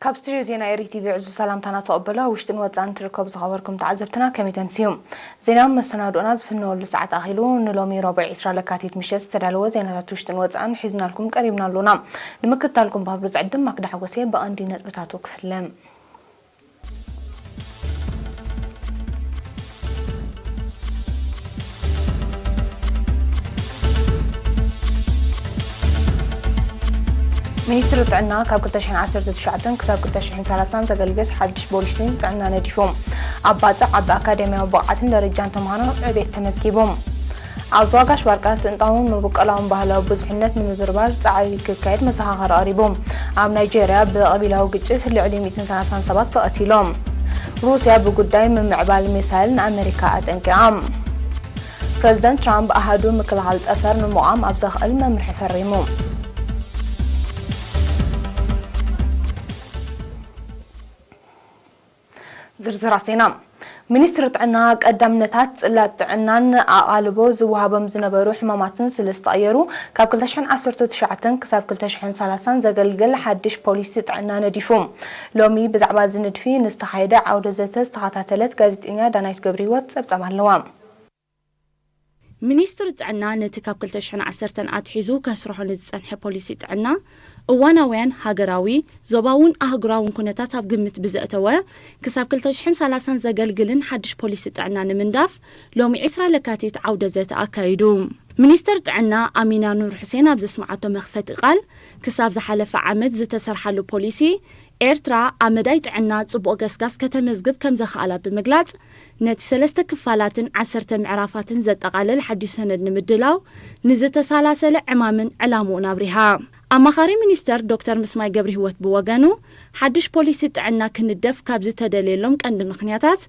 ካብ ስቱድዮ ዜና ኤሪ ቲቪ ዕዙዝ ሰላምታና ተቐበሉ። ኣብ ውሽጥን ወጻእን ትርከቡ ዝኸበርኩም ተዓዘብትና ከመይ ተምስዩ? ዜና መሰናድኦና ዝፍነወሉ ሰዓት ኣኺሉ። ንሎሚ ረቡዕ ዕስራ ለካቲት ምሸት ዝተዳለወ ዜናታት ውሽጥን ወጻእን ሒዝናልኩም ቀሪብና ኣሎና። ንምክትታልኩም ብኽብሪ ዝዕድም ማክዳ ሓጎሴ። ብቐንዲ ነጥብታቱ ክፍለ። ሚኒስትሪ ጥዕና ካብ ክልተ ሽሕን ዓሰርተ ትሽዓተን ክሳብ ክልተ ሽሕን ሰላሳን ዘገልግል ሓድሽ ፖሊሲ ጥዕና ነዲፉ። ኣብ ባጽዕ ዓቢ ኣካዳሚያዊ ብቕዓትን ደረጃን ተምሃሮ ዕቤት ተመዝጊቡ። ኣብ ዞባ ጋሽ ባርካ ጥንታውን መበቆላውን ባህላዊ ብዙሕነት ንምብርባር ጻዕሪ ክካየድ መዘኻኸሪ ቀሪቡ። ኣብ ናይጄርያ ብቐቢላዊ ግጭት ልዕሊ ሚእትን ሰላሳን ሰባት ተቐቲሎም። ሩስያ ብጉዳይ ምምዕባል ሚሳይል ንኣመሪካ ኣጠንቂቓ። ፕረዚደንት ትራምፕ ኣሃዱ ምክልኻል ጠፈር ንምቋም ኣብ ዘኽእል መምርሒ ፈሪሙ። ዝርዝር ዜና። ሚኒስትሪ ጥዕና ቀዳምነታት ጽላት ጥዕናን ኣቓልቦ ዝወሃቦም ዝነበሩ ሕማማትን ስለ ዝተቐየሩ፣ ካብ ክልተ ሽሕን ዓሰርተ ትሽዓተን ክሳብ ክልተ ሽሕን ሰላሳን ዘገልግል ሓድሽ ፖሊሲ ጥዕና ነዲፉ። ሎሚ ብዛዕባ እዚ ንድፊ ንዝተኻየደ ዓውደ ዘተ ዝተኸታተለት ጋዜጠኛ ዳናይት ገብረህይወት ጸብጻብ ኣለዋ። ሚኒስትሪ ጥዕና ነቲ ካብ ክልተ ሽሕን ዓሰርተን ኣትሒዙ ከስርሖ ንዝጸንሐ ፖሊሲ ጥዕና፣ እዋናውያን ሃገራዊ፣ ዞባውን ኣህጉራውን ኩነታት ኣብ ግምት ብዘእተወ፣ ክሳብ ክልተ ሽሕን ሰላሳን ዘገልግልን ሓድሽ ፖሊሲ ጥዕና ንምንዳፍ፣ ሎሚ ዕስራ ለካቲት ዓውደ ዘተ ኣካይዱ። ሚኒስትር ጥዕና ኣሚና ኑር ሑሴን ኣብ ዘስምዓቶ መኽፈቲ ቃል፣ ክሳብ ዝሓለፈ ዓመት ዝተሰርሓሉ ፖሊሲ፣ ኤርትራ ኣብ መዳይ ጥዕና ጽቡቕ ገስጋስ ከተመዝግብ ከም ዘኽኣላ ብምግላጽ፣ ነቲ ሰለስተ ክፋላትን ዓሰርተ ምዕራፋትን ዘጠቓልል ሓድሽ ሰነድ ንምድላው ንዝተሰላሰለ ዕማምን ዕላምኡን ኣብሪሃ። ኣማኻሪ ሚኒስተር ዶክተር ምስማይ ገብረሂወት ብወገኑ፣ ሓድሽ ፖሊሲ ጥዕና ክንደፍ ካብ ዝተደልየሎም ቀንዲ ምኽንያታት፣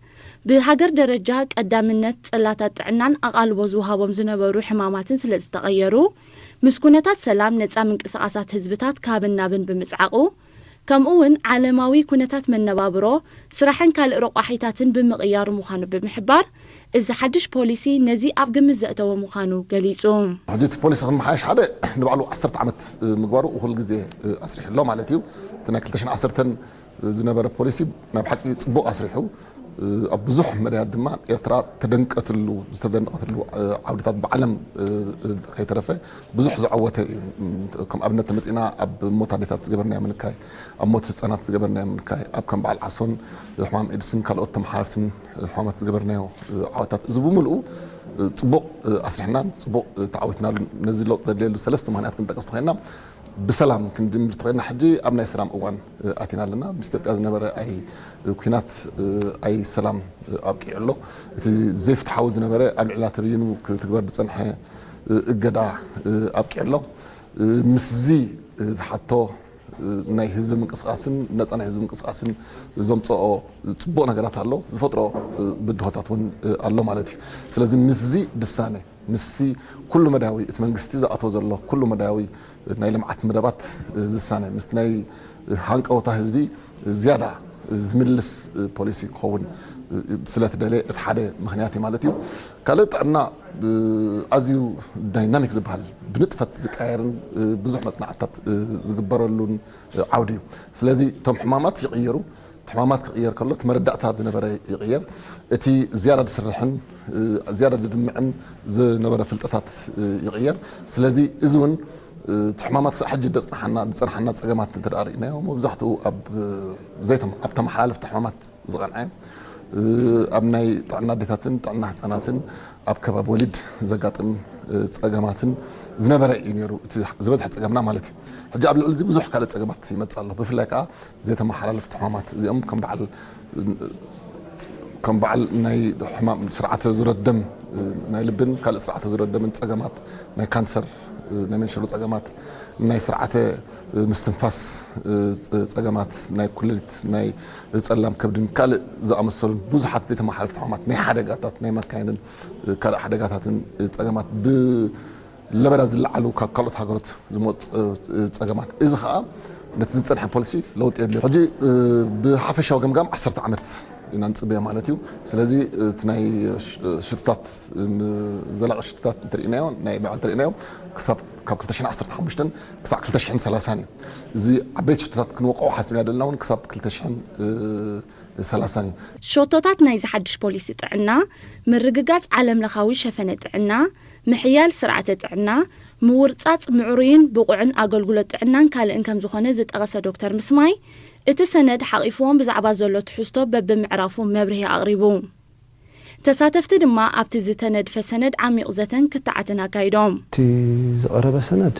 ብሃገር ደረጃ ቀዳምነት ጽላታት ጥዕናን ኣቓልቦ ዝወሃቦም ዝነበሩ ሕማማትን ስለ ዝተቐየሩ፣ ምስ ኩነታት ሰላም ነጻ ምንቅስቓሳት ህዝብታት ካብን ናብን ብምጽዓቑ፣ ከምኡ እውን ዓለማዊ ኩነታት መነባብሮ፣ ስራሕን ካልእ ረቋሒታትን ብምቕያሩ ምዃኑ ብምሕባር፣ እዚ ሓድሽ ፖሊሲ ነዚ ኣብ ግምት ዘእተወ ምዃኑ ገሊጹ። ሕጂ እቲ ፖሊሲ ክመሓየሽ ሓደ ንባዕሉ ዓሰርተ ዓመት ምግባሩ ኩሉ ግዜ ኣስሪሑ ኣሎ ማለት እዩ። እቲ ናይ ክልተ ሽሕን ዓሰርተን ዝነበረ ፖሊሲ ናይ ብሓቂ ጽቡቕ ኣስሪሑ፣ ኣብ ብዙሕ መዳያት ድማ ኤርትራ ተደንቀትሉ፣ ዝተደንቀትሉ ዓውድታት ብዓለም ከይተረፈ ብዙሕ ዝዓወተ እዩ። ከም ኣብነት ተመጺና ኣብ ሞት ኣዴታት ዝገበርናዮ ምንካይ፣ ኣብ ሞት ህጻናት ዝገበርናዮ ምንካይ፣ ኣብ ከም በዓል ዓሶን ሕማም ኤድስን ካልኦት ተመሓላለፍትን ሕማማት ዝገበርናዮ ዓወታት፣ እዚ ብምልኡ ጽቡቕ ኣስሪሕናን ጽቡቕ ተዓዊትናሉ። ነዚ ለውጢ ዘድልየሉ ሰለስተ ምኽንያት ክንጠቅስ ተኾይንና፣ ብሰላም ክንድምር ተኾይንና፣ ሕጂ ኣብ ናይ ሰላም እዋን ኣቲና ኣለና። ምስ ኢትዮጵያ ዝነበረ ኣይ ኲናት ኣይ ሰላም ኣብቂዑ ኣሎ። እቲ ዘይፍትሓዊ ዝነበረ ኣብ ልዕላ ተበይኑ ክትግበር ዝጸንሐ እገዳ ኣብቂዑ ኣሎ። ምስዚ ዝሓቶ ናይ ህዝቢ ምንቅስቓስን ነጻ ናይ ህዝቢ ምንቅስቓስን ዘምጽኦ ጽቡቕ ነገራት ኣሎ፣ ዝፈጥሮ ብድሆታት እውን ኣሎ ማለት እዩ። ስለዚ ምስዚ ድሳነ፣ ምስቲ ኩሉ መዳያዊ እቲ መንግስቲ ዝኣትዎ ዘሎ ኩሉ መዳያዊ ናይ ልምዓት መደባት ዝሳነ፣ ምስቲ ናይ ሃንቀውታ ህዝቢ ዝያዳ ዝምልስ ፖሊሲ ክኸውን ስለትደለ እቲ ሓደ ምኽንያት እዩ ማለት እዩ። ካልእ ጥዕና ኣዝዩ ዳይናሚክ ዝበሃል ብንጥፈት ዝቀየርን ብዙሕ መጽናዕትታት ዝግበረሉን ዓውዲ እዩ። ስለዚ እቶም ሕማማት ይቕየሩ። እቲ ሕማማት ክቕየር ከሎ እቲ መረዳእታ ዝነበረ ይቕየር። እቲ ዝያዳ ዝስርሕን ዝያዳ ዝድምዕን ዝነበረ ፍልጠታት ይቕየር። ስለዚ እዚ እውን እቲ ሕማማት ክሳብ ሕጂ ዘጽንሓና ዝጸንሓና ጸገማት እንተ ደኣ ርኢናዮ፣ መብዛሕትኡ ኣብ ዘይተም-፣ ኣብ ተመሓላለፍቲ ሕማማት ዝቐንዐ፣ ኣብ ናይ ጥዕና ኣዴታትን ጥዕና ህጻናትን ኣብ ከባቢ ወሊድ ዘጋጥም ጸገማትን ዝነበረ እዩ ነይሩ፣ እቲ ዝበዝሐ ጸገምና ማለት እዩ። ሕጂ ኣብ ልዕሊ እዚ ብዙሕ ካልእ ጸገማት ይመጽእ ኣሎ። ብፍላይ ከኣ ዘይተመሓላለፍቲ ሕማማት እዚኦም ከም በዓል፣ ከም በዓል ናይ ሕማም ስርዓተ ዙረት ደም፣ ናይ ልብን ካልእ ስርዓተ ዙረት ደምን ጸገማት፣ ናይ ካንሰር፣ ናይ መንሸሮ ጸገማት፣ ናይ ስርዓተ ምስትንፋስ ጸ-፣ ጸገማት፣ ናይ ኩሊት፣ ናይ ጸላም ከብድን ካልእ ዝኣመሰሉን ብዙሓት ዘይተመሓላለፍቲ ሕማማት፣ ናይ ሓደጋታት፣ ናይ መካይንን ካልእ ሓደጋታትን ጸገማት ብ-፣ ለበዳ ዝለዓሉ ካብ ካልኦት ሃገራት ዝመፁ ጸገማት። እዚ ኸዓ ነቲ ዝፀንሐ ፖሊሲ ለውጢ የድልዮ። ሕጂ ብሓፈሻዊ ገምጋም ዓሰርተ ዓመት ኢና ንፅበዮ ማለት እዩ። ስለዚ እቲ ናይ ሽ-፣ ሽቶታት፣ ዘላቒ ሽቶታት እንተሪእናዮ፣ ናይ ባዕል እንተሪእናዮ፣ ክሳብ ካብ ክልተ ሽሕን ዓሰርተ ሓሙሽተን ክሳብ ክልተ ሽሕን ሰላሳን እዩ። እዚ ዓበይቲ ሽቶታት ክንወቅዖ ሓሲብና ዘለና እውን ክሳብ ክልተ ሽሕን ሰላሳን እዩ። ሸቶታት ናይዚ ሓድሽ ፖሊሲ ጥዕና፣ ምርግጋጽ ዓለም ለኻዊ ሸፈነ ጥዕና፣ ምሕያል ስርዓተ ጥዕና፣ ምውርጻጽ ምዕሩይን ብቑዕን ኣገልግሎት ጥዕናን ካልእን ከም ዝኾነ ዝጠቐሰ ዶክተር ምስማይ፣ እቲ ሰነድ ሓቒፍዎም ብዛዕባ ዘሎ ትሕዝቶ በብምዕራፉ መብርሂ ኣቕሪቡ። ተሳተፍቲ ድማ ኣብቲ ዝተነድፈ ሰነድ ዓሚቕ ዘተን ክትዓትን ኣካይዶም። እቲ ዝቐረበ ሰነድ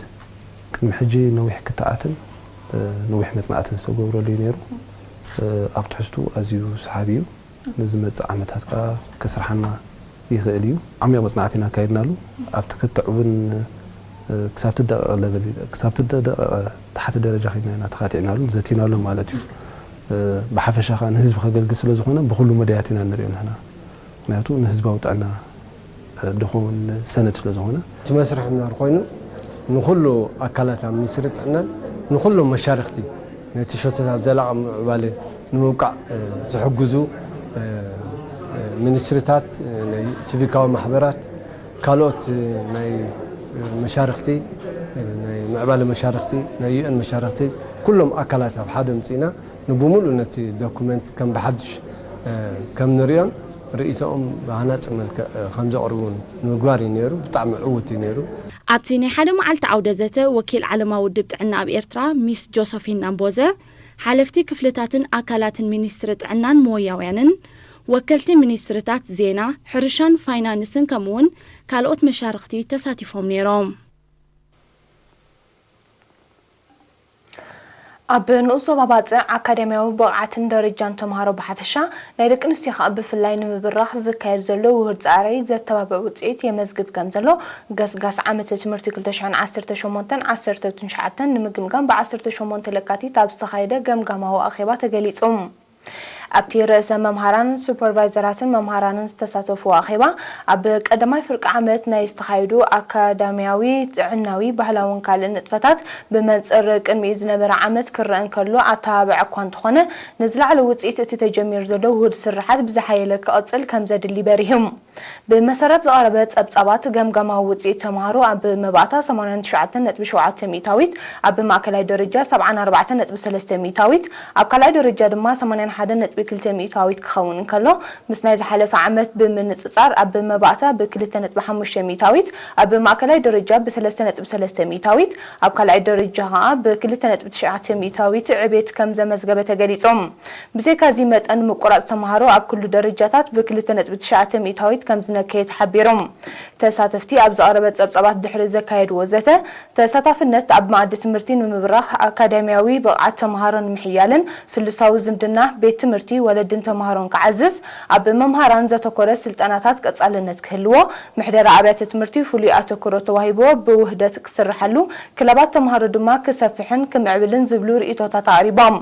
ቅድሚ ሕጂ ነዊሕ ክትዓትን ነዊሕ መጽናዕትን ዝተገብረሉ እዩ ነይሩ። ኣብ ትሕዝቱ ኣዝዩ ሰሓቢ እዩ። ንዝመጽእ ዓመታት ከኣ ከስርሓና ይኽእል እዩ። ዓሚቕ መጽናዕቲ ኢና ኣካይድናሉ። ኣብቲ ክትዕ እውን ክሳብ ትደቐቐ ለቨል ክሳብ ትደቐቐ ታሕቲ ደረጃ ኺድና ኢና ተኻቲዕናሉ ዘቲናሉ ማለት እዩ። ብሓፈሻ ከዓ ንህዝቢ ከገልግል ስለ ዝኾነ ብኩሉ መዳያት ኢና ንሪኦ ንሕና። ምክንያቱ ንህዝባዊ ጥዕና ድኸውን ሰነድ ስለ ዝኾነ። እቲ መስርሕ እንድሕር ኮይኑ ንኹሉ ኣካላት ኣብ ሚኒስትሪ ጥዕናን ንኹሎም መሻርክቲ ነቲ ሸቶታት ዘላቒ ምዕባለ ንምብቃዕ ዝሕግዙ ሚኒስትሪታት፣ ናይ ሲቪካዊ ማሕበራት፣ ካልኦት ናይ መሻርክቲ፣ ናይ ምዕባለ መሻርክቲ፣ ናይ ዩኤን መሻርክቲ ኩሎም ኣካላት ኣብ ሓደ ምፅኢና ንብሙሉእ ነቲ ዶኩመንት ከም ብሓድሽ ከም ንሪኦን ርእይቶኦም ብሃናፂ መልክዕ ከም ዘቕርቡን ንምግባር እዩ ነይሩ። ብጣዕሚ ዕዉት እዩ ነይሩ። ኣብቲ ናይ ሓደ መዓልቲ ዓውደ ዘተ ወኪል ዓለማዊ ውድብ ጥዕና ኣብ ኤርትራ ሚስ ጆሰፊን ናምቦዘ፣ ሓለፍቲ ክፍልታትን ኣካላትን ሚኒስትሪ ጥዕናን መወያውያንን፣ ወከልቲ ሚኒስትርታት ዜና፣ ሕርሻን ፋይናንስን ከምኡውን ካልኦት መሻርኽቲ ተሳቲፎም ነይሮም። ኣብ ንኡስ ዞባ ባጽዕ ኣካዳሚያዊ ብቕዓትን ደረጃን ተምሃሮ ብሓፈሻ ናይ ደቂ ኣንስትዮ ከኣ ብፍላይ ንምብራኽ ዝካየድ ዘሎ ውሁድ ጻዕሪ ዘተባብዕ ውጽኢት የመዝግብ ከም ዘሎ ገስጋስ ዓመተ ትምህርቲ ክልተ ሽሕን ዓሰርተ ሸሞንተን ዓሰርተ ትሽዓተን ንምግምጋም ብ ዓሰርተ ሸሞንተ ለካቲት ኣብ ዝተኻየደ ገምጋማዊ ኣኼባ ተገሊጹ። ኣብቲ ርእሰ መምሃራን ሱፐርቫይዘራትን መምሃራንን ዝተሳተፍዎ ኣኼባ ኣብ ቀዳማይ ፍርቂ ዓመት ናይ ዝተኻየዱ ኣካዳሚያዊ፣ ጥዕናዊ፣ ባህላውን ካልእን ንጥፈታት ብመንጽር ቅድሚኡ ዝነበረ ዓመት ክረአ እንከሎ ኣተባብዐ እኳ እንተኾነ ንዝለዓለ ውጽኢት እቲ ተጀሚሩ ዘሎ ውሁድ ስርሓት ብዝሓየለ ክቕጽል ከምዘድሊ በሪሁ። ብመሰረት ዝቐረበ ጸብጻባት ገምጋማዊ ውጽኢት ተምሃሮ ኣብ መባእታ ሰማንያን ትሽዓተን ነጥቢ ሸውዓተ ሚእታዊት፣ ኣብ ማእከላይ ደረጃ ሰብዓን ኣርባዕተን ነጥቢ ሰለስተ ሚእታዊት፣ ኣብ ካልኣይ ደረጃ ድማ ሰማንያን ሓደን ነጥቢ ክልተ ሚእታዊት ክኸውን እንከሎ፣ ምስ ናይ ዝሓለፈ ዓመት ብምንጽጻር ኣብ መባእታ ብ ክልተ ነጥቢ ሓሙሽተ ሚእታዊት፣ ኣብ ማእከላይ ደረጃ ብ ሰለስተ ነጥቢ ሰለስተ ሚእታዊት፣ ኣብ ካልኣይ ደረጃ ከኣ ብ ክልተ ነጥቢ ትሽዓተ ሚእታዊት ዕቤት ከም ዘመዝገበ ተገሊጹ። ብዘይካ እዚ መጠን ምቁራጽ ተምሃሮ ኣብ ኩሉ ደረጃታት ብ ክልተ ነጥቢ ትሽዓተ ሚእታዊት ከም ዝነከየ ተሓቢሩ። ተሳተፍቲ ኣብ ዝቐረበ ጸብጻባት ድሕሪ ዘካየድዎ ዘተ፣ ተሳታፍነት ኣብ መኣዲ ትምህርቲ ንምብራኽ፣ ኣካዳሚያዊ ብቕዓት ተምሃሮ ንምሕያልን ስሉሳዊ ዝምድና ቤት ትምህርቲ፣ ወለድን ተምሃሮን ክዓዝዝ፣ ኣብ መምሃራን ዘተኮረ ስልጠናታት ቀጻልነት ክህልዎ፣ ምሕደራ ኣብያተ ትምህርቲ ፍሉይ ኣተኩሮ ተዋሂብዎ ብውህደት ክስርሓሉ፣ ክለባት ተምሃሮ ድማ ክሰፍሕን ክምዕብልን ዝብሉ ርእይቶታት ኣቕሪቦም።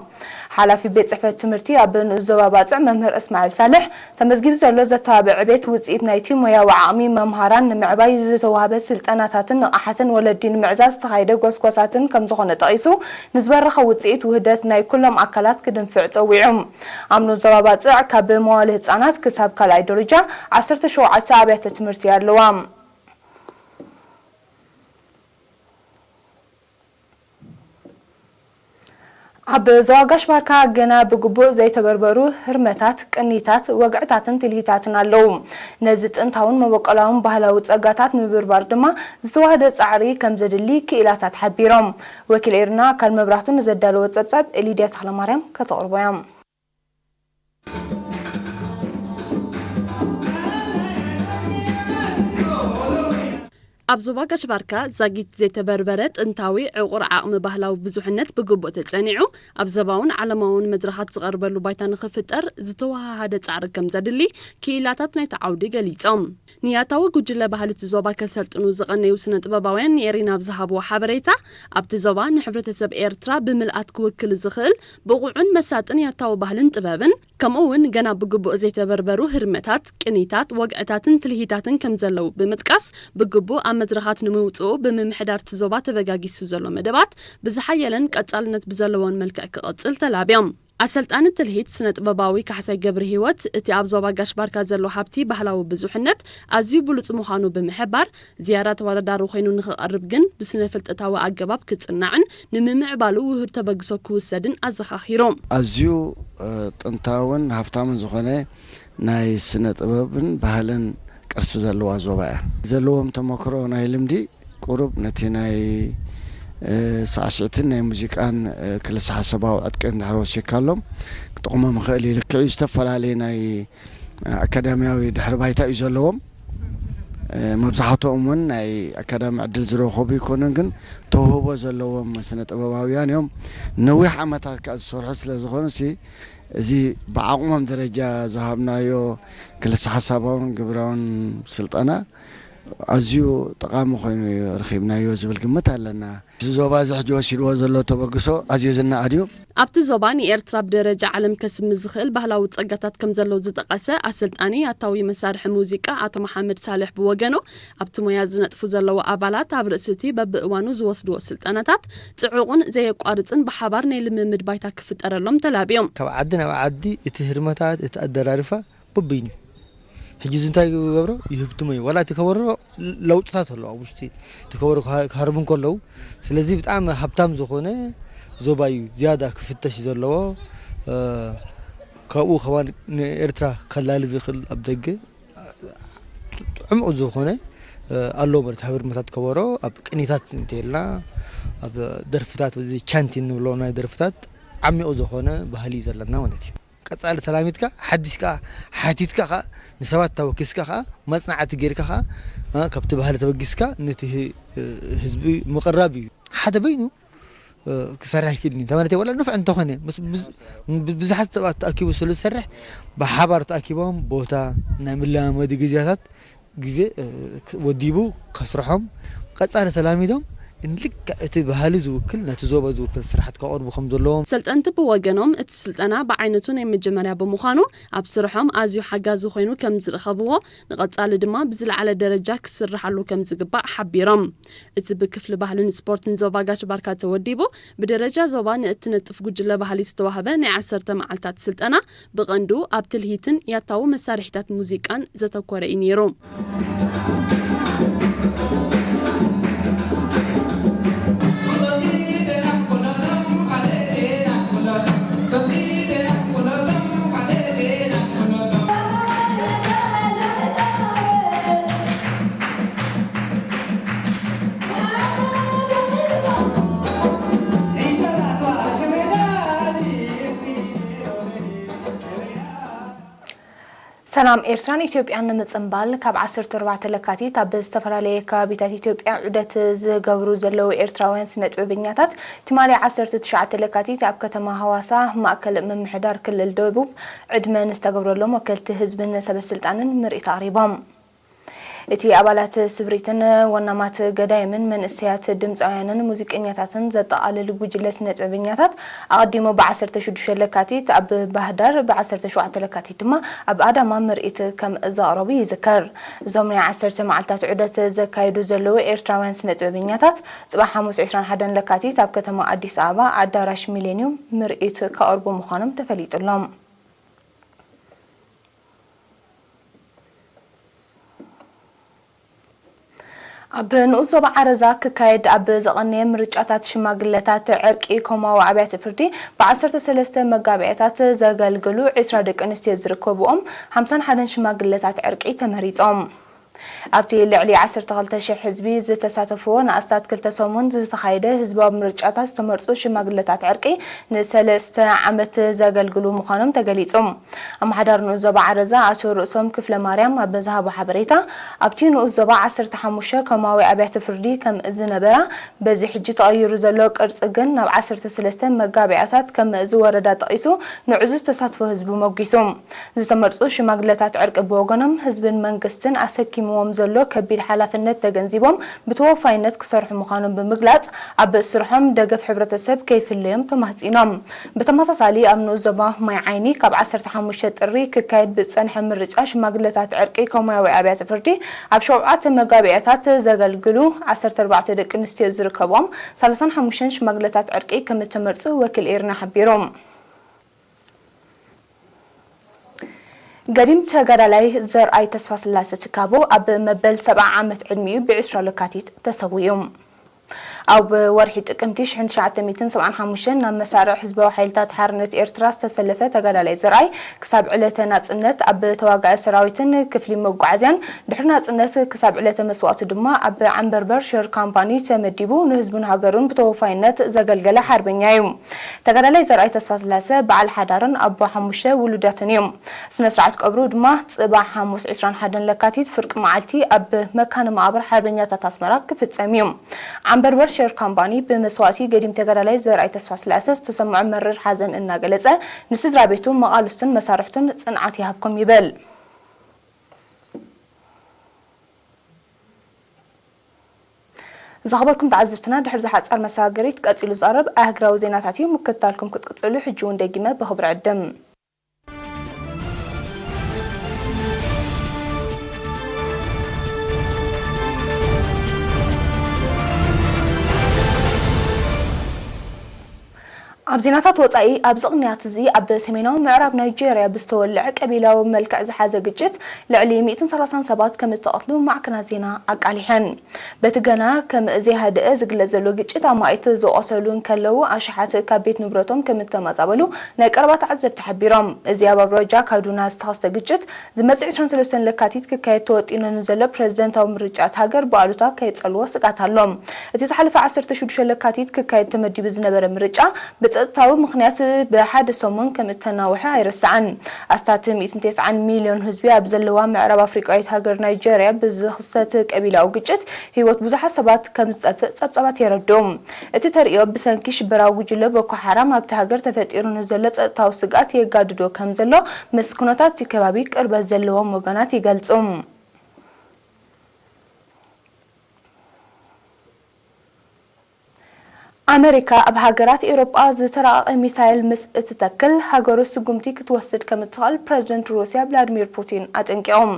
ሓላፊ ቤት ጽሕፈት ትምህርቲ ኣብ ንኡስ ዞባ ባጽዕ መምህር እስማዒል ሳልሕ፣ ተመዝጊቡ ዘሎ ዘተባብዕ ዕቤት ውጽኢት ናይቲ ሞያዊ ዓቕሚ መምሃራን ንምዕባይ ዝተዋህበ ስልጠናታትን ንቕሓትን ወለዲ ንምዕዛዝ ዝተኻየደ ጎስጓሳትን ከምዝኾነ ጠቒሱ፣ ንዝበረኸ ውጽኢት ውህደት ናይ ኩሎም ኣካላት ክድንፍዕ ጸዊዑ። ኣብ ንኡስ ዞባ ባጽዕ ካብ መዋለ ህጻናት ክሳብ ካልኣይ ደረጃ ዓሰርተ ሸውዓተ ኣብያተ ትምህርቲ ኣለዋ። ኣብ ዞባ ጋሽ ባርካ ገና ብግቡእ ዘይተበርበሩ ህርመታት፣ ቅኒታት፣ ወግዕታትን ትልሂታትን ኣለዉ። ነዚ ጥንታውን መበቆላውን ባህላዊ ጸጋታት ንምብርባር ድማ ዝተዋህደ ጻዕሪ ከም ዘድሊ ክኢላታት ሓቢሮም። ወኪል ኤርና ኣካል መብራህቱ ንዘዳለዎ ጸብጻብ ሊድያ ተኽለማርያም ከተቕርቦ እያ። ኣብ ዞባ ጋሽ ባርካ ዛጊት ዘይተበርበረ ጥንታዊ ዕቑር ዓቕሚ ባህላዊ ብዙሕነት ብግቡእ ተጸኒዑ ኣብ ዘባውን ዓለማውን መድረኻት ዝቐርበሉ ባይታ ንኽፍጠር ዝተወሃሃደ ጻዕሪ ከም ዘድሊ ክኢላታት ናይቲ ዓውዲ ገሊጾም። ንያታዊ ጉጅለ ባህሊ እቲ ዞባ ከሰልጥኑ ዝቐነዩ ስነ ጥበባውያን ንኤሪና ኣብ ዝሃብዎ ሓበሬታ ኣብቲ ዞባ ንሕብረተሰብ ኤርትራ ብምልኣት ክውክል ዝኽእል ብቑዕን መሳጥን ያታዊ ባህልን ጥበብን ከምኡ እውን ገና ብግቡእ ዘይተበርበሩ ህርመታት፣ ቅኒታት፣ ወግዕታትን ትልሂታትን ከም ዘለዉ ብምጥቃስ፣ ብግቡእ ኣብ መድረኻት ንምውጽኡ ብምምሕዳር እቲ ዞባ ተበጋጊሱ ዘሎ መደባት ብዝሓየለን ቀጻልነት ብዘለዎን መልክዕ ክቕጽል ተላብዮም። ኣሰልጣኒ ትልሂት ስነ ጥበባዊ ካሕሳይ ገብረ ህይወት፣ እቲ ኣብ ዞባ ጋሽ ባርካ ዘሎ ሃብቲ ባህላዊ ብዙሕነት ኣዝዩ ብሉጽ ምዃኑ ብምሕባር፣ ዝያዳ ተወዳዳሪ ኮይኑ ንኽቐርብ ግን ብስነ ፍልጠታዊ ኣገባብ ክጽናዕን ንምምዕባሉ ውሁድ ተበግሶ ክውሰድን ኣዘኻኺሩ። ኣዝዩ፣ እ፣ ጥንታውን ሃብታምን ዝኾነ ናይ ስነ ጥበብን ባህልን ቅርሲ ዘለዋ ዞባ እያ። ዘለዎም ተመክሮ ናይ ልምዲ ቁሩብ ነቲ ናይ፣ እ፣ ሳዕስዕትን ናይ ሙዚቃን፣ እ፣ ክልሰ ሓሳባዊ ዕጥቂ እንድሕር ወሲድካሎም ክጠቕሞም ይኽእል እዩ። ልክዕ እዩ፣ ዝተፈላለየ ናይ ኣካዳሚያዊ ድሕሪ ባይታ እዩ ዘለዎም። እ፣ መብዛሕትኦም እውን ናይ ኣካዳሚ ዕድል ዝረኸቡ ይኮኑን፣ ግን ተውህቦ ዘለዎም ስነ ጥበባውያን እዮም። ነዊሕ ዓመታት ከኣ ዝሰርሑ ስለ ዝኾኑ ሲ፣ እዚ ብዓቕሞም ደረጃ ዝሃብናዮ ክልሰ ሓሳባውን ግብራውን ስልጠና ኣዝዩ ጠቓሚ ኮይኑ እዩ ረኺብናዮ ዝብል ግምት ኣለና። እዚ ዞባ እዚ ሕጂ ወሲድዎ ዘሎ ተበግሶ ኣዝዩ ዝነኣድ እዩ። ኣብቲ ዞባ ንኤርትራ ብደረጃ ዓለም ከስሚ ዝኽእል ባህላዊ ጸጋታት ከም ዘሎ ዝጠቐሰ ኣሰልጣኒ ኣታዊ መሳርሒ ሙዚቃ ኣቶ መሓመድ ሳልሕ ብወገኑ፣ ኣብቲ ሞያ ዝነጥፉ ዘለዉ ኣባላት ኣብ ርእሲ እቲ በብእዋኑ ዝወስድዎ ስልጠናታት ጽዑቕን ዘየቋርጽን ብሓባር ናይ ልምምድ ባይታ ክፍጠረሎም ተላብዮም። ካብ ዓዲ ናብ ዓዲ እቲ ህርመታት፣ እቲ ኣደራርፋ በበይኑ። ሕጂ እዚ እንታይ ይገብሮ? ይህብትሞ እዩ። ዋላ እቲ ከበሮ ለውጥታት ኣለዎ ኣብ ውሽጢ እቲ ከበሮ ክሃ-፣ ክሃርሙ እንከለዉ። ስለዚ ብጣዕሚ ሃብታም ዝኾነ ዞባ እዩ ዝያዳ ክፍተሽ ዘለዎ። እ፣ ካብኡ ከማን ንኤርትራ ከላሊ ዝኽእል ኣብ ደገ ዕሙቕ ዝኾነ፣ እ፣ ኣሎ ማለት። ህርመታት ከበሮ ኣብ ቅኒታት እንተልና፣ ኣብ ደርፍታት፣ እዚ ቻንቲ እንብሎ ናይ ደርፍታት ዓሚቑ ዝኾነ ባህሊ እዩ ዘለና ማለት እዩ። ቀጻሊ ተላሚድካ፣ ሓዲሽ ከኣ ሓቲትካ ከኣ፣ ንሰባት ተወኪስካ ከኣ፣ መጽናዕቲ ጌርካ ከኣ፣ እ፣ ካብቲ ባህሊ ተበጊስካ ነቲ ህ-፣ እ፣ ህዝቢ ምቕራብ እዩ። ሓደ በይኑ፣ እ፣ ክሰርሕ ይክእል እዩ። እንተ ማለት ወላ ንፉዕ እንተኾነ፣ ምስ፣ ምስ፣ ብ-፣ ብዙሓት ሰባት ተኣኪቡ ስለ ዝሰርሕ፣ ብሓባር ተኣኪቦም ቦታ፣ ናይ መለማመዲ ግዜያታት፣ ግዜ፣ እ፣ ክ-፣ ወዲቡ ከስርሖም፣ ቀጻሊ ተላሚዶም፣ ልክዕ እቲ ባህሊ ዝውክል፣ ነቲ ዞባ ዝውክል ስራሓት ከቕርቡ ከም ዘለዎም። ሰልጠንቲ ብወገኖም፣ እቲ ስልጠና ብዓይነቱ ናይ መጀመርያ ብምዃኑ፣ ኣብ ስርሖም ኣዝዩ ሓጋዚ ኮይኑ ከም ዝረኸብዎ፣ ንቐጻሊ ድማ ብዝለዓለ ደረጃ ክስርሓሉ ከም ዝግባእ ሓቢሮም። እቲ ብክፍሊ ባህልን ስፖርትን ዞባ ጋሽ ባርካ ተወዲቡ፣ ብደረጃ ዞባ ንእትነጥፍ ጉጅለ ባህሊ ዝተዋህበ ናይ ዓሰርተ መዓልታት ስልጠና፣ ብቐንዱ ኣብ ትልሂትን ያታዊ መሳርሒታት ሙዚቃን ዘተኮረ እዩ ነይሩ። ሰላም ኤርትራን ኢትዮጵያን ንምጽንባል፣ ካብ ዓሰርተ ኣርባዕተ ለካቲት ኣብ ዝተፈላለየ ከባቢታት ኢትዮጵያ ዑደት ዝገብሩ ዘለዉ ኤርትራውያን ስነጥበበኛታት፣ ትማሊ ዓሰርተ ትሽዓተ ለካቲት ኣብ ከተማ ሃዋሳ፣ ማእከል ምምሕዳር ክልል ደቡብ፣ ዕድመ ንዝተገብረሎም ወከልቲ ህዝብን ሰበ ስልጣንን ምርኢት ኣቕሪቦም። እቲ ኣባላት ስብሪትን ወናማት ገዳይምን መንእሰያት ድምጻውያንን ሙዚቀኛታትን ዘጠቓልል ጉጅለ ስነጥበበኛታት፣ ኣቐዲሙ ብ ዓሰርተ ሽዱሽተ ለካቲት ኣብ ባህዳር፣ ብ ዓሰርተ ሸውዓተ ለካቲት ድማ ኣብ ኣዳማ ምርኢት ከም ዘቕረቡ ይዝከር። እዞም ናይ ዓሰርተ መዓልታት ዑደት ዘካይዱ ዘለዉ ኤርትራውያን ስነጥበበኛታት፣ ጽባሕ ሓሙስ ዕስራን ሓደን ለካቲት ኣብ ከተማ ኣዲስ ኣበባ ኣዳራሽ ሚሌንዩም ምርኢት ከቕርቡ ምዃኖም ተፈሊጡሎም። ኣብ ንኡስ ዞባ ዓረዛ ክካየድ ኣብ ዝቐነየ ምርጫታት ሽማግለታት ዕርቂ ኮማዊ ኣብያተ ፍርዲ፣ ብ ዓሰርተ ሰለስተ መጋባእያታት ዘገልግሉ ዕስራ ደቂ ኣንስትዮ ዝርከብኦም ሓምሳን ሓደን ሽማግለታት ዕርቂ ተመሪጾም። ኣብቲ ልዕሊ ዓሰርተ ክልተ ሽሕ ህዝቢ ዝተሳተፍዎ ንኣስታት ክልተ ሰሙን ዝተኻየደ ህዝባዊ ምርጫታት ዝተመርጹ ሽማግለታት ዕርቂ ንሰለስተ ዓመት ዘገልግሉ ምዃኖም ተገሊጹ። ኣመሓዳሪ ንኡስ ዞባ ዓረዛ ኣቶ ርእሶም ክፍለ ማርያም ኣብ ዝሃቦ ሓበሬታ፣ ኣብቲ ንኡስ ዞባ ዓሰርተ ሓሙሽተ ኮማዊ ኣብያተ ፍርዲ ከም ዝነበራ፣ በዚ ሕጂ ተቐይሩ ዘሎ ቅርጺ ግን ናብ ዓሰርተ ሰለስተ መጋባእያታት ከም ዝወረዳ ጠቒሱ፣ ንዕዙዝ ተሳትፎ ህዝቢ ሞጒሱ። ዝተመርጹ ሽማግለታት ዕርቂ ብወገኖም፣ ህዝብን መንግስትን ኣሰኪምዎም ዘሎ ከቢድ ሓላፍነት ተገንዚቦም፣ ብተወፋይነት ክሰርሑ ምዃኖም ብምግላጽ፣ ኣብ ስርሖም ደገፍ ሕብረተሰብ ከይፍለዮም ተማህጺኖም። ብተመሳሳሊ፣ ኣብ ንኡስ ዞባ ማይ ዓይኒ ካብ ዓሰርተ ሓሙሽተ ጥሪ ክካየድ ብዝጸንሐ ምርጫ ሽማግለታት ዕርቂ ኮማዊ ኣብያተ ፍርዲ ኣብ ሸውዓተ መጋባእያታት ዘገልግሉ ዓሰርተ ኣርባዕተ ደቂ ኣንስትዮ ዝርከብኦም ሰላሳን ሓሙሽተን ሽማግለታት ዕርቂ ከም እተመርጹ ወኪል ኤርና ሓቢሩ። ገዲም ተጋዳላይ ዘርኣይ ተስፋስላሰ ትካቦ ኣብ መበል ሰብዓ ዓመት ዕድሚኡ ብዕስራ ለካቲት ተሰዊኡ። ኣብ ወርሒ ጥቅምቲ ሽሕን ትሽዓተ ሚእትን ሰብዓን ሓሙሽተን ናብ መሳርዕ ህዝባዊ ሓይልታት ሓርነት ኤርትራ ዝተሰለፈ ተጋዳላይ ዘርኣይ፣ ክሳብ ዕለተ ናጽነት ኣብ ተዋጋኢ ሰራዊትን ክፍሊ መጓዓዝያን፣ ድሕሪ ናጽነት ክሳብ ዕለተ መስዋእቱ ድማ ኣብ ዓንበርበር ሸር ካምፓኒ ተመዲቡ ንህዝቡን ሃገሩን ብተወፋይነት ዘገልገለ ሓርበኛ እዩ። ተጋዳላይ ዘርኣይ ተስፋስላሰ በዓል ሓዳርን ኣቦ ሓሙሽተ ውሉዳትን እዩ። ስነ ስርዓት ቀብሩ ድማ ጽባሕ ሓሙስ ዕስራን ሓደን ለካቲት ፍርቂ መዓልቲ ኣብ መካነ መቓብር ሓርበኛታት ኣስመራ ክፍጸም እዩ። ዓንበርበር ሸር ካምፓኒ ብመስዋእቲ ገዲም ተጋዳላይ ዘርኣይ ተስፋስላሰ ዝተሰምዖ መሪር ሓዘን እናገለጸ፣ ንስድራ ቤቱ፣ መቓልስቱን መሳርሕቱን ጽንዓት ይሃብኩም ይብል። ዝኸበርኩም ተዓዘብትና፣ ድሕሪ ዝሓጸር መሰጋገሪት ቀጺሉ ዝቐርብ ኣህግራዊ ዜናታት እዩ። ምክትታልኩም ክትቅጽሉ ሕጂ እውን ደጊመ ብኽብሪ ዕድም። ኣብ ዜናታት ወጻኢ፣ ኣብዚ ቅንያት እዚ ኣብ ሰሜናዊ ምዕራብ ናይጄርያ ብዝተወልዐ ቀቢላዊ መልክዕ ዝሓዘ ግጭት ልዕሊ ሚእትን ሰላሳን ሰባት ከም እተቐትሉ ማዕከናት ዜና ኣቃሊሐን። በቲ ገና ከም ዘይሃደአ ዝግለጽ ዘሎ ግጭት፣ ኣማኢት ዝቖሰሉ እንከለዉ፣ ኣሽሓት ካብ ቤት ንብረቶም ከም እተመዛበሉ ናይ ቀረባ ተዓዘብቲ ሓቢሮም። እዚ ኣብ ኣውራጃ ካዱና ዝተኸስተ ግጭት፣ ዝመጽእ ዕስራን ሰለስተን ለካቲት ክካየድ ተወጢኑ ንዘሎ ፕረዚደንታዊ ምርጫ እቲ ሃገር ብኣሉታ ከየጸልዎ ስግኣት ኣሎ። እቲ ዝሓለፈ ዓሰርተ ሽዱሽተ ለካቲት ክካየድ ተመዲቡ ዝነበረ ምርጫ፣ ብጸጥታዊ ምኽንያት ብሓደ ሰሙን ከም እተናውሐ ኣይርሳዕን። ኣስታት ሚእትን ተስዓን ሚልዮን ህዝቢ ኣብ ዘለዋ ምዕራብ ኣፍሪቃዊት ሃገር ናይጀርያ ብዝኽሰት ቀቢላዊ ግጭት ህይወት ብዙሓት ሰባት ከም ዝጠፍእ ጸብጻባት የረድኡ። እቲ ተርእዮ ብሰንኪ ሽበራዊ ጉጅለ ቦኮ ሓራም ኣብቲ ሃገር ተፈጢሩ ንዘሎ ጸጥታዊ ስግኣት የጋድዶ ከም ዘሎ ምስ ኩነታት እቲ ከባቢ ቅርበት ዘለዎም ወገናት ይገልጹ። ኣመሪካ ኣብ ሃገራት ኤውሮጳ ዝተራቐቐ ሚሳይል ምስ እትተክል፣ ሃገሩ ስጉምቲ ክትወስድ ከም እትኽእል ፕረዚደንት ሩስያ ቭላድሚር ፑቲን ኣጠንቂቖም።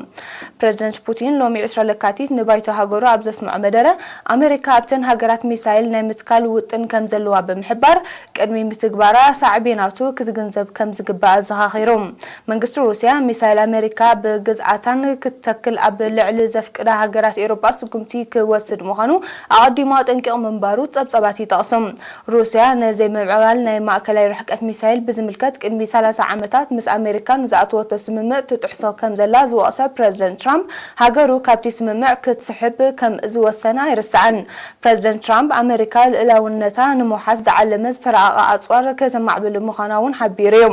ፕረዚደንት ፑቲን ሎሚ ዕስራ ለካቲት ንባይቶ ሃገሩ ኣብ ዘስምዖ መደረ፣ ኣመሪካ ኣብተን ሃገራት ሚሳይል ናይ ምትካል ውጥን ከም ዘለዋ ብምሕባር፣ ቅድሚ ምትግባራ ሳዕቤናቱ ክትግንዘብ ከም ዝግባእ ኣዘኻኺሩ። መንግስቲ ሩስያ ሚሳይል ኣመሪካ ብግዝኣታን ክትተክል ኣብ ልዕሊ ዘፍቅዳ ሃገራት ኤውሮጳ ስጉምቲ ክወስድ ምዃኑ ኣቐዲሙ ኣጠንቂቑ ምንባሩ ጸብጻባት ይጠቕሱ። ሩስያ ንዘይምምዕባል ናይ ማእከላይ ርሕቀት ሚሳይል ብዝምልከት ቅድሚ ሰላሳ ዓመታት ምስ ኣመሪካ ንዝኣተወቶ ስምምዕ ትጥሕሶ ከም ዘላ ዝወቕሰ ፕረዚደንት ትራምፕ፣ ሃገሩ ካብቲ ስምምዕ ክትስሕብ ከም ዝወሰነ ኣይርሳዕን። ፕረዚደንት ትራምፕ፣ ኣመሪካ ልእላውነታ ንምውሓስ ዝዓለመ ዝተራቐቐ ኣጽዋር ከተማዕብል ምዃና እውን ሓቢሩ እዩ።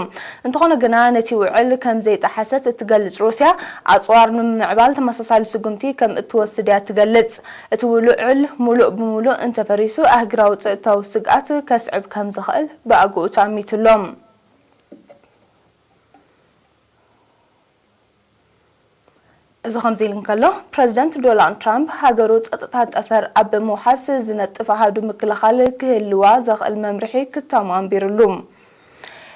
እንተኾነ ግና፣ ነቲ ውዕል ከም ዘይጠሓሰት እትገልጽ ሩስያ፣ ኣጽዋር ንምምዕባል ተመሳሳሊ ስጉምቲ ከም እትወስድ እያ ትገልጽ። እቲ ውልዕል ሙሉእ ብሙሉእ እንተፈሪሱ፣ ኣህግራዊ ጸጥታዊ ስግኣት ከስዕብ ከም ዝኽእል ብኣግኡ ተኣሚቱ ኣሎ። እዚ ከምዚ ኢሉ እንከሎ፣ ፕረዚደንት ዶናልድ ትራምፕ ሃገሩ ጸጥታ ጠፈር ኣብ ምውሓስ ዝነጥፍ ኣሃዱ ምክልኻል ክህልዋ ዘኽእል መምርሒ ክታሙ ኣንቢሩሉ።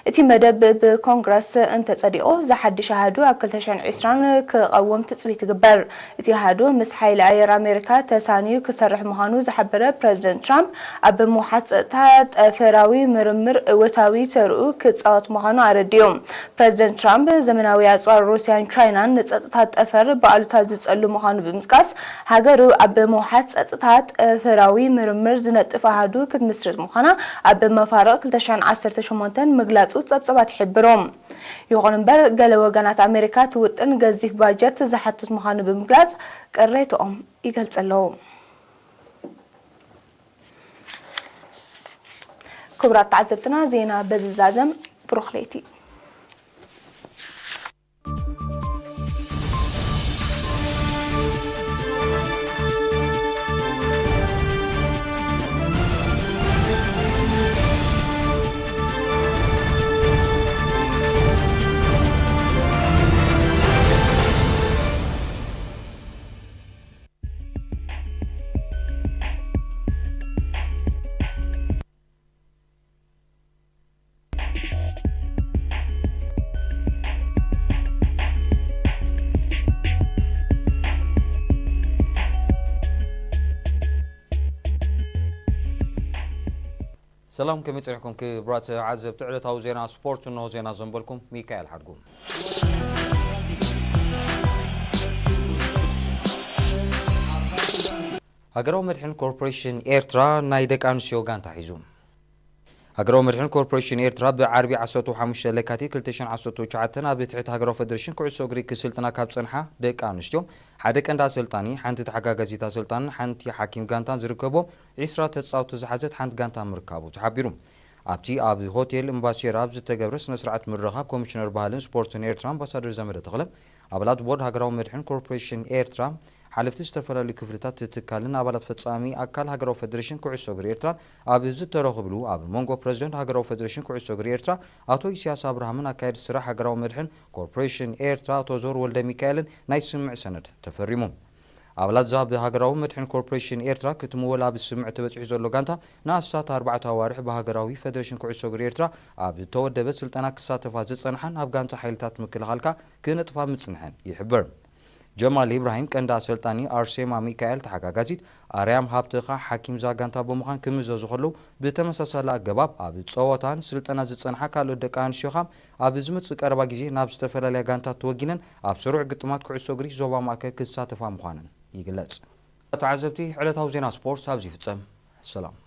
እቲ መደብ ብኮንግረስ እንተጸዲቑ፣ እዚ ሓድሽ ኣሃዱ ኣብ ክልተ ሽሕን ዕስራን ክቐውም ትጽቢት ይግበር። እቲ ኣሃዱ ምስ ሓይሊ ኣየር ኣሜሪካ ተሳንዩ ክሰርሕ ምዃኑ ዝሓበረ ፕረዚደንት ትራምፕ፣ ኣብ ምውሓስ ጸጥታ ጠፈራዊ ምርምር እወታዊ ተርኡ ክጻወት ምዃኑ ኣረዲኡ። ፕረዚደንት ትራምፕ፣ ዘመናዊ ኣጽዋር ሩስያን ቻይናን ንጸጥታ ጠፈር ብኣሉታ ዝጸሉ ምዃኑ ብምጥቃስ፣ ሃገሩ ኣብ ምውሓስ ጸጥታ ጠፈራዊ ምርምር ዝነጥፍ ኣሃዱ ክትምስርት ምዃና ኣብ መፋርቕ ክልተ ሽሕን ዓሰርተ ሸሞንተን ምግላጹ ጸብጻባት ይሕብሩ። ይኹን እምበር፣ ገለ ወገናት ኣሜሪካ እቲ ውጥን ገዚፍ ባጀት ዝሓትት ምዃኑ ብምግላጽ ቅሬትኦም ይገልጹ ኣለዉ። ክቡራት ተዓዘብትና፣ ዜና በዚ ዛዘም። ብሩኽ ለይቲ። ሰላም፣ ከመይ ጸኒሕኩም ክቡራት ዓዘብቲ ዕለታዊ ዜና ስፖርት? እንሆ ዜና ዘንበልኩም ሚካኤል ሓድጉ። ሃገራዊ መድሕን ኮርፖሬሽን ኤርትራ ናይ ደቂ ኣንስትዮ ጋንታ ሒዙ። ሃገራዊ መድሕን ኮርፖሬሽን ኤርትራ ብዓርቢ ዓሰርተ ሓሙሽተ ለካቲት ክልተ ሽሕን ዓሰርተ ትሽዓተን ኣብ ትሕቲ ሃገራዊ ፈደሬሽን ኩዕሶ እግሪ ክስልጥና ካብ ጸንሓ ደቂ ኣንስትዮ ሓደ ቀንዲ ኣሰልጣኒ፣ ሓንቲ ተሓጋጋዚት ኣሰልጣንን ሓንቲ ሓኪም ጋንታን ዝርከቦም ዒስራ ተጻወትቲ ዝሓዘት ሓንቲ ጋንታ ምርካቡ ተሓቢሩ። ኣብቲ ኣብ ሆቴል እምባሲራ ኣብ ዝተገብረ ስነ ስርዓት ምርኻብ ኮሚሽነር ባህልን ስፖርትን ኤርትራ ኣምባሳደር ዘመደ ተኽለ፣ ኣባላት ቦርድ ሃገራዊ መድሕን ኮርፖሬሽን ኤርትራ፣ ሓለፍቲ ዝተፈላለዩ ክፍልታት ትካልን ኣባላት ፈጻሚ ኣካል ሃገራዊ ፈደሬሽን ኩዕሶ እግሪ ኤርትራን ኣብ ዝተረኽብሉ፣ ኣብ መንጎ ፕረዚደንት ሃገራዊ ፈደሬሽን ኩዕሶ እግሪ ኤርትራ ኣቶ ኢሳያስ ኣብርሃምን ኣካየዲ ስራሕ ሃገራዊ መድሕን ኮርፖሬሽን ኤርትራ ኣቶ ዞር ወልደ ሚካኤልን ናይ ስምምዕ ሰነድ ተፈሪሙ። ኣባላት እዛ ብሃገራዊ መድሕን ኮርፖሬሽን ኤርትራ ክትምወል ኣብ ስምምዕ ተበጺሑ ዘሎ ጋንታ ንኣስታት ኣርባዕተ ኣዋርሕ ብሃገራዊ ፈደሬሽን ኩዕሶ እግሪ ኤርትራ ኣብ ዝተወደበ ስልጠና ክሳተፋ ዝጸንሓን ኣብ ጋንታ ሓይልታት ምክልኻልካ ክነጥፋ ምጽንሐን ይሕበር። ጀማል ኢብራሂም ቀንዲ ኣሰልጣኒ፣ ኣርሴማ ሚካኤል ተሓጋጋዚት፣ ኣርያም ሃብተኻ ሓኪም እዛ ጋንታ ብምዃን ክምዘዙ ከለዉ፣ ብተመሳሳሊ ኣገባብ ኣብ ጸወታን ስልጠና ዝጸንሓ ካልኦት ደቂ ኣንስትዮ ኸኣ ኣብ ዝመጽእ ቀረባ ግዜ ናብ ዝተፈላለያ ጋንታት ተወጊነን ኣብ ስሩዕ ግጥማት ኩዕሶ እግሪ ዞባ ማእከል ክሳተፋ ምዃነን ይግለጽ። ተዓዘብቲ፣ ዕለታዊ ዜና ስፖርት ኣብዚ ይፍጸም። ሰላም።